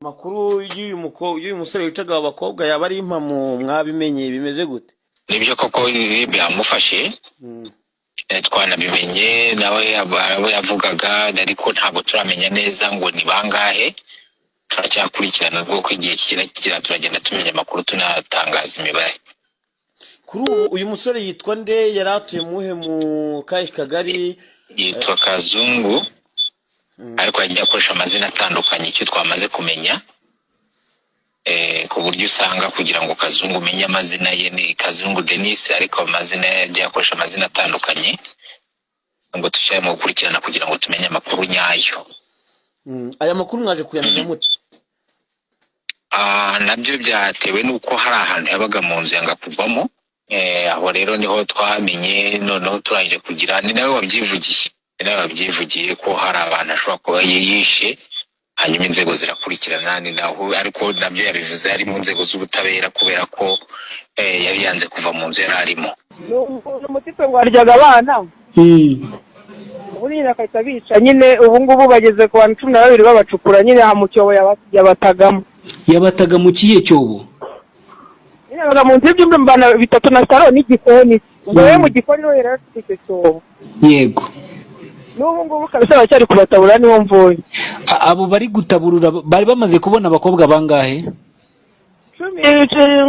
Amakuru y'uyu musore wicaga aba bakobwa yaba ari impamo, mwabimenye bimeze gute? Nibyo koko, RIB yamufashe. Twanabimenye nawe abo yavugaga, ariko ntabwo turamenya neza ngo ni bangahe. Turacyakurikirana ubwo igihe kigenda kigera, turagenda tumenya amakuru, tunatangaza imibare. Kuri ubu uyu musore yitwa nde? Yari atuye muhe, mu kahe kagari? Yitwa Kazungu, ariko yagiye akoresha amazina atandukanye, icyo twamaze kumenya, ku buryo usanga kugira ngo Kazungu umenye amazina ye ni Kazungu Denis, ariko amazina ye yagiye akoresha amazina atandukanye, ngo tushyire mu gukurikirana kugira ngo tumenye amakuru nyayo. Aya makuru mwaje kuyamenya mute? Ah, nabyo byatewe n'uko hari ahantu yabaga mu nzu yanga kuvamo. Aho rero niho twamenye. Noneho turangije kugira, ni nawe wabyivugiye ko hari abantu ashobora kuba yishe, hanyuma inzego zirakurikirana. Ni naho, ariko nabyo yabivuze ari mu nzego z'ubutabera, kubera ko yari yanze kuva mu nzu yari arimo. Ni umutipe ngo waryaga abana, ubundi nyine agahita bica nyine. Ubu ngubu bageze ku bantu 12 babacukura nyine aha mu cyobo yabatagamo. Yabataga mu kihe cyobo? Nyine yabaga mu nzu y'ibyumba bitatu na saro n'igikoni. Ubwo rero mu gikoni niho yari afite icyo cyobo. N'ubu ngubu kabisa baracyari kubatabura, niho mvuye. Abo bari gutaburura bari bamaze kubona abakobwa bangahe? Cumi,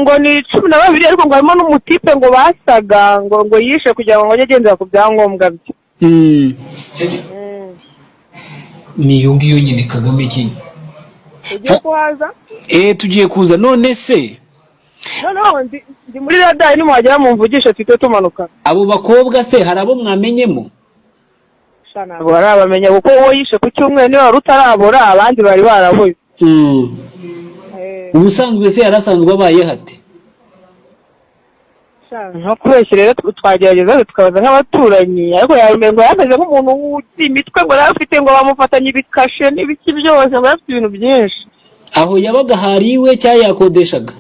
ngo ni 12, ariko ngo harimo n'umutipe ngo basaga ngo yishe kugira ngo ajye agendera ku byangombwa bye. Ni iyo ngiyo nyine Kagame ki? Ugiye kuhaza? Eh, tugiye kuza. None se? Noneho ndi muri radari, nimuhagera mumvugishe tuhite tumanuka. Abo bakobwa se hari abo mwamenyemo? Sha, ntabwo barabamenya, kuko uwo yishe ku cyumweru niwe wari utarabura, abandi bari barabuze. Ubusanzwe se yari asanzwe abaye hate? Sha, nko kubeshya rero, twagerageza tukabaza nk'abaturanyi, ariko yamenye ngo yameze nk'umuntu wuzuye imitwe, ngo yari afite, ngo bamufatanye ibikashe n'ibiki byose, ngo yari afite ibintu byinshi. Aho yabaga hari iwe cyangwa yakodeshaga?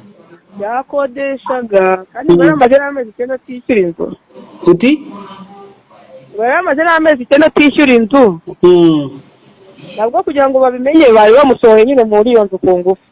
Yakodeshaga, kandi ngo yari amaze n'amezi 9 atishyura inzu. Uti? Ngo yari amaze n'amezi 9 atishyura inzu. Nabwo kugira ngo babimenye bari bamusohoye nyine muri iyo nzu ku ngufu.